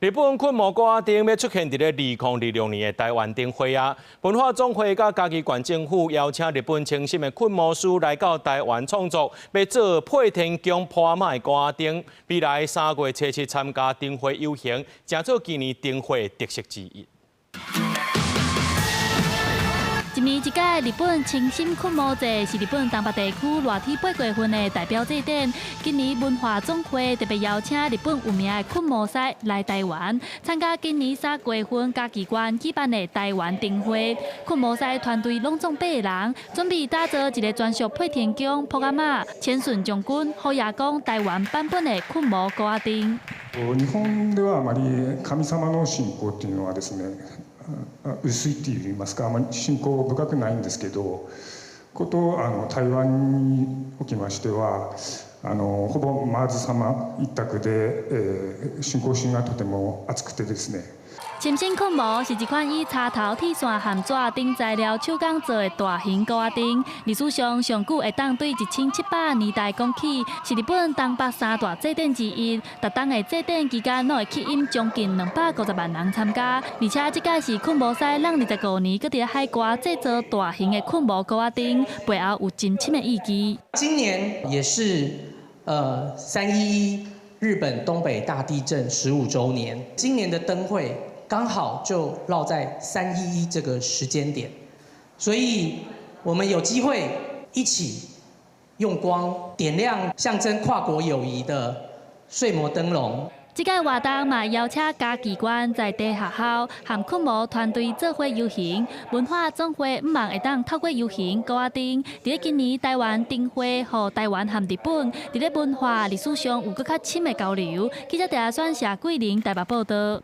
日本驅魔鼓仔燈欲出現佇咧2026年的台灣燈會啊！文化總會佮嘉義縣政府邀請日本青森的驅魔師來到台灣創作，欲做配天宮鋪仔媽的鼓仔燈。未來3月初7參加燈會遊行，成做今年燈會的特色之一。一年一屆日本青森驅魔祭是日本東北地區熱天八月份的代表祭典。今年文化總會特別邀請日本有名的驅魔師來台灣參加今年3月份嘉義縣舉辦的台灣燈會。驅魔師團隊攏總八個人，準備打造一個專屬配天宮、卜仔媽、千順將軍、虎爺公台灣版本的驅魔鼓仔燈。日本ではあまり神様の信仰っていうのはですね、薄いって言いますか、あまり信仰深くないんですけど、こと台湾におきましては、ほぼ媽祖様一択で、信仰心がとても厚くてですね。青森驅魔是一款以插頭、鐵線和紙等材料手工做的大型鼓仔燈。歷史上上久會當對1700年代講起，是日本東北三大祭典之一。逐冬的祭典期間，攏會吸引將近250萬人參加。而且這屆是驅魔師攏25年，閣佇海外製造大型的驅魔鼓仔燈，背後有真深的意義。今年也是3·11日本東北大地震15週年，今年的燈會剛好就落在三一一這個時間點，所以我們有機會一起用光點亮象徵跨國友誼的睡魔燈籠。這屆活動嘛邀請嘉義縣在地學校和驅魔團隊做伙遊行，文化總會向望會當透過遊行鼓仔燈，佇咧今年台灣燈會，予台灣和日本佇咧文化歷史上有閣較深的交流。記者鄭選謝桂玲台北報道。